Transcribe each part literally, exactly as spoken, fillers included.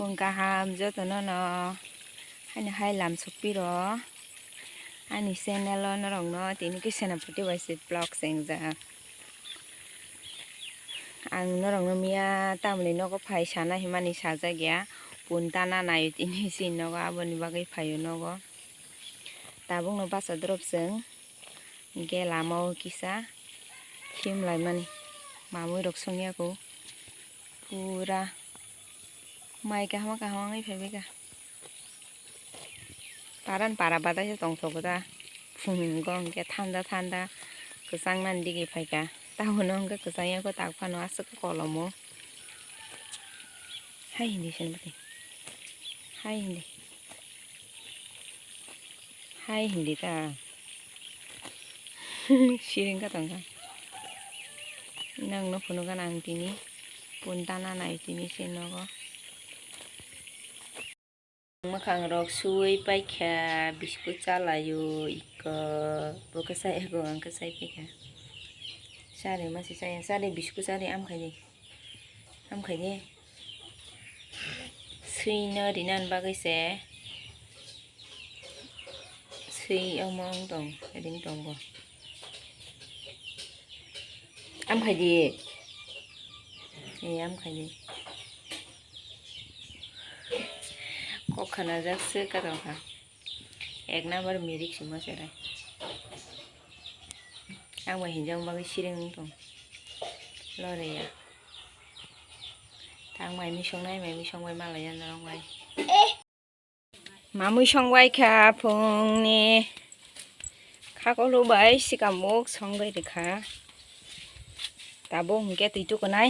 Kaham jotono no haino hai lam sokpiro ani channel o norokno tini khe Senapati bai se vlog chengjak. Ang norokno miya tamoni nogo phai sana himani sajak ya, punta na naio tini si nogo, aboni bagwi phaio nogo. Tabukno bacha drop chwng. Hingke lama o kisa him laimani mamui rok songya ko pura mai kaham kaham wngwi phaibaikha. Paran para badai se tongthogo da phungo hingke thanda thanda kwchang nani digi phaikha. Tabukno hingke kwchang yako tak phano aswk kolomo. Hai hindi sen bati. Hai hindi. Hai hindi ta. Siring ka tongkha. Nang no phunukha nang tini. Punta na nai tini se nogo. Mwkhang rok suwi paikha, biskut chalaio iko. Bo khe sai ego, ang khe sai paikha. Sari masi saya, sari biskut sari am khaidi. Am khaidi. Swino rinani bagwi se. Swi omo wng tong, ring tongo. Am khaidi. Ee, am khaidi. Kok khanajak se ka tongkha. Ek number mirik simo cherai. Ang bai hinjak bagwi siring wng tong. Lore ya. Tang mai misong nai, mai misong bai malai ya norok bai. Mamui songbai kha phungni khakolo bai sikamuk songwi rikha. Tabuk hwnkhe twi tukunai,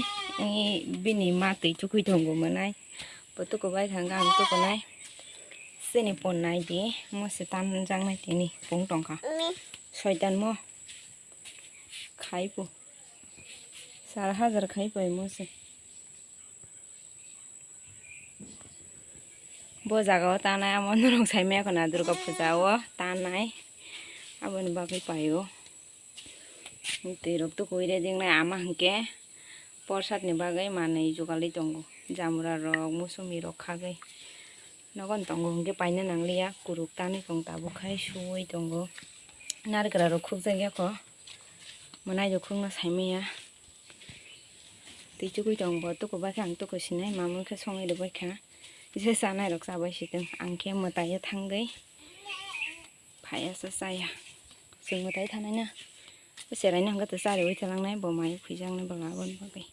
bini ma twi tukui tongo mwnai. Bo tukubai kha hwnkhe ang tukunai. Chini pon nai di, mo se tanjaknai tini pung tongkha. Soitan mo khai po. Sar hajar khai pai mo se. Bo jaga o tanai amo norok sai maya khwna Durga puja o tanai aboni bagwi paio. Twi rok tukui re dingnai ama hwnkhe porsad ni bagwi manwi jugalwi tongo, jamura rok, musumi rok khagwi. Nogo ni tongo hwnkhe paina nangliya, kuruk tanwi kong tabuk khai suwi tongo. Narikra rok khukjak ya kho, mwnai rok khukna sai maya. Twi chukui tong bo, tuku bai khe ang tuku sinai, mamung khe songwi rwbai kha. Je chanai rok chabai si tong, ang khe mwtai o thangwi phaiya se chaya. Chwng mwtai thanai na. O cherai no hwnkhe to chariwi thalangnai, bo mai phuijaknai bo laboni bagwi.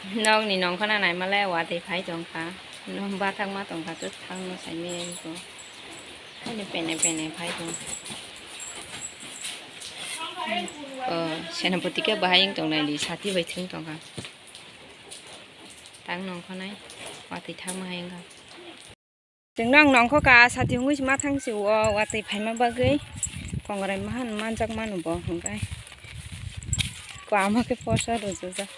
Nokni nongkhorna naima le watwi phai tongkha. Bathakma tongkha, to thangno saimaya iko. Haino pene pene phai tong. O, Senapati khe bahai wng tongnai di, sati bai thwng tongkha. Tang nongkhornai watwi thangma hai wngkha. Chwngno ang nongkho ka, sati wngwi se ma thang se o, watwi phaima bagwi kongrai mahan manjak mano bo, hwnkhe kwama khe posa rwjajak.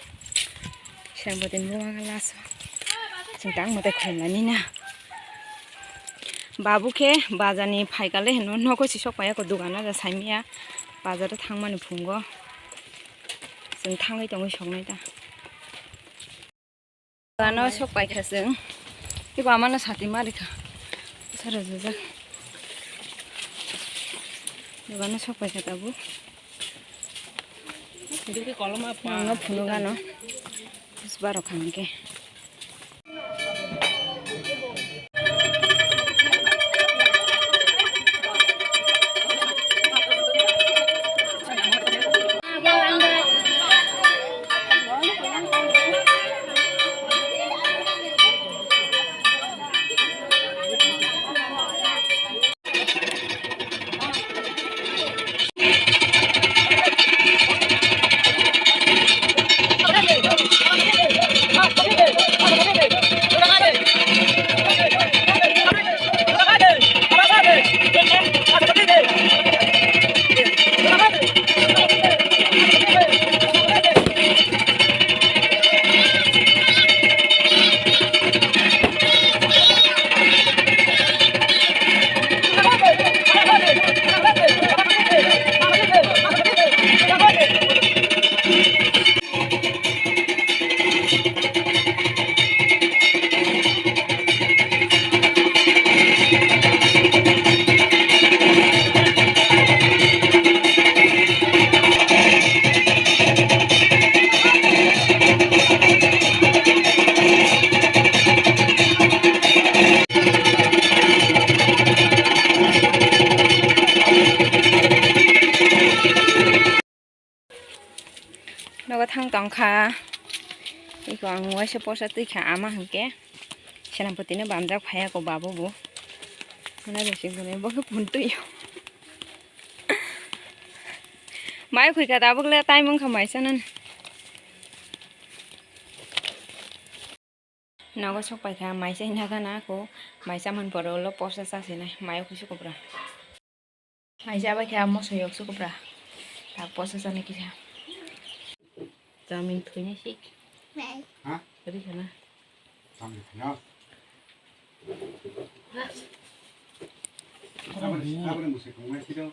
Sengbo tini buma khe laso. Chwng tang mwtai khulumlaini na. Babu khe bazar ni phaikale hino nogo si sok paiya ko, dogano ja saimaya, bazar o thangmani phungo. Chwng thangwi tongwi soknai ta. Ano sok paikha chwng. Ibo amano sati ma rikha. Sara jajak. Ibo ano sok paikha tabuk. Ano phunuk ano. Baro khamke. Kha. Iko ang waisa porsa twi kha ama hwnkhe. Senapati no bamjak phaiya ko babo bo. Hwnai bai sing hwnai bo khe pun twi. Mai khoi kha tabuk le time wngkha mai chanan. Nogo sok pai kha mai chai na gana ko mai chaman pore ulo porsa chasinai mai khoi se kopra. Mai chabai khe amo soyok se kopra. Ta posa chani kisa. Chamin thuinai si. Ha? Ri khana. Chamin thuinai. Aboni, aboni musik kongmai si do.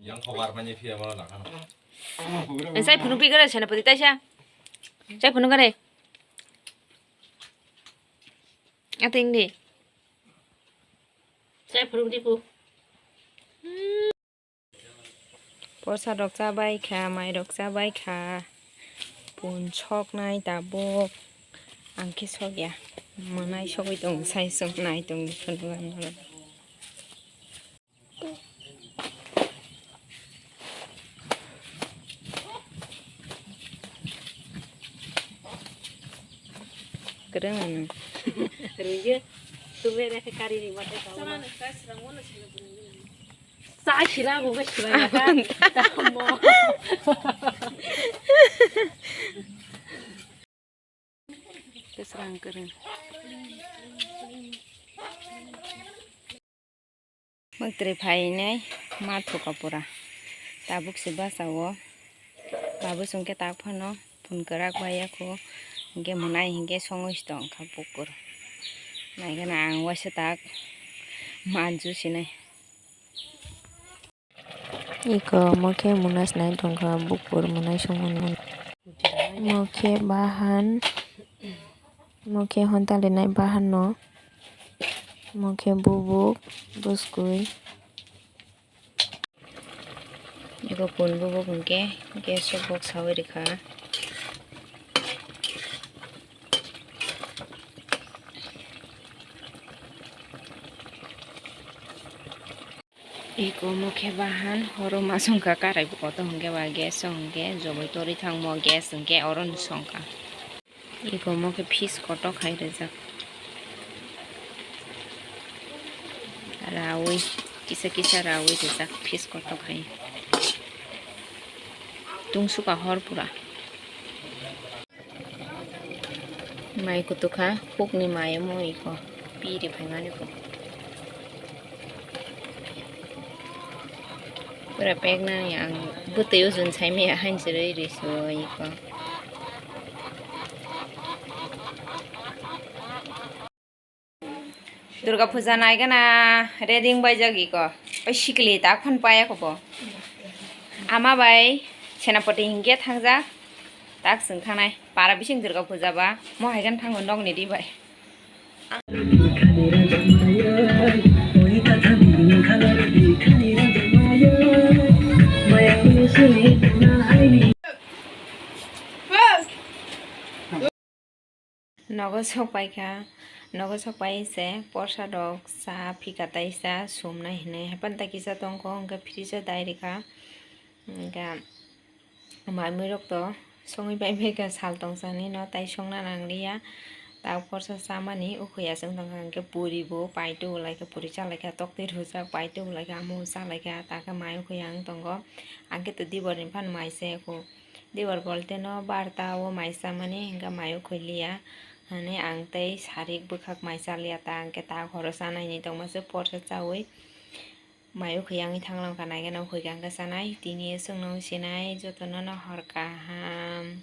Yang khobar manya phiya mano lakhano. Chai phunuk pi kare senapati taisa. Chai phunuk kare. Ating di. Chai phunuk di pu. Porsa rok chabai kha, mai rok chabai kha. Pun soknai tabuk. Ang khe sokya. Mwnai sogwi tong sai soknai tong phunuk ang. Kwrwng ano. Rwngya, tumre khe kari ni mate ka. Sa sila bu sila ka. Tamo. Kwsrang kwrwng. Mwktwi phainai ma thuka pura. Tabuk se basa o. Babu sungke tak phano pun kwrak bai yakho. Hinkhe mwnai hinkhe songwi se tongkha bukur. Naigana ang waisa tak manju sinai. Iko omo khe mwnai sinai tongkha bukur mwnai songmani. Omo khe bahan, omo khe honta linai bahan no, omo khe bubuk bwskwi. Iko pun bubuk hinkhe gas o bok sawi rikha. Iko omo khe bahan, oro ma songkha karai bo kotor hinkhe ba gas o hinkhe joboi torwi thangmo gas hinkhe oro ni songkha. Iko omo khe fish kotor khai rijak. Rawi kisa kisa rawi rijak fish kotor khai. Tungsukha hor pura. Mai kutukha, hukni mai omo iko piri phaimani bo. Pura pek nani ang bwtwi ujun saimaya hainsi rwi rwi suo iko. Durga puja naigana ready wngbaijak iko. Oi sikli tak phano paya kobo. Ama bai senapati hinkhe thangjak. Tak chwng thangnai. Para bising Durga puja ba. Mo haigan thango nokni di bai. Nogo sok paikha, nogo sok pai se porsa rok cha phika taisa sumnai hinwi haphano ta kisa tongkho, hwnkhe fridge o dai rikha, hwnkhe mai mui rok to songwi pai phaikha sal tongsa hinwi no, tai songna nangliya, tak porsa chamani ukhuya chwng tongkha, hwnkhe puri bo paitwi ulaikha, puri chalaikha, toktwi rwjak paitwi ulaikha, amo chalaikha, takhe mai ukhuya wng tongo, ang khe to dibor ni phano mai se kho. Dibor bolte no barta o mai chamani hinkhe mai ukhoi liya hinwi ang tei sarik bwkhak mai cha liya ta, hinkhe tak horo chanai hinwi tongma se porsa chaui mai ukhoi wngwi thang langkha, naikhe no ukhoi kha hinkhe chanai. Tini o chwngno sinai jotono no hor kaham.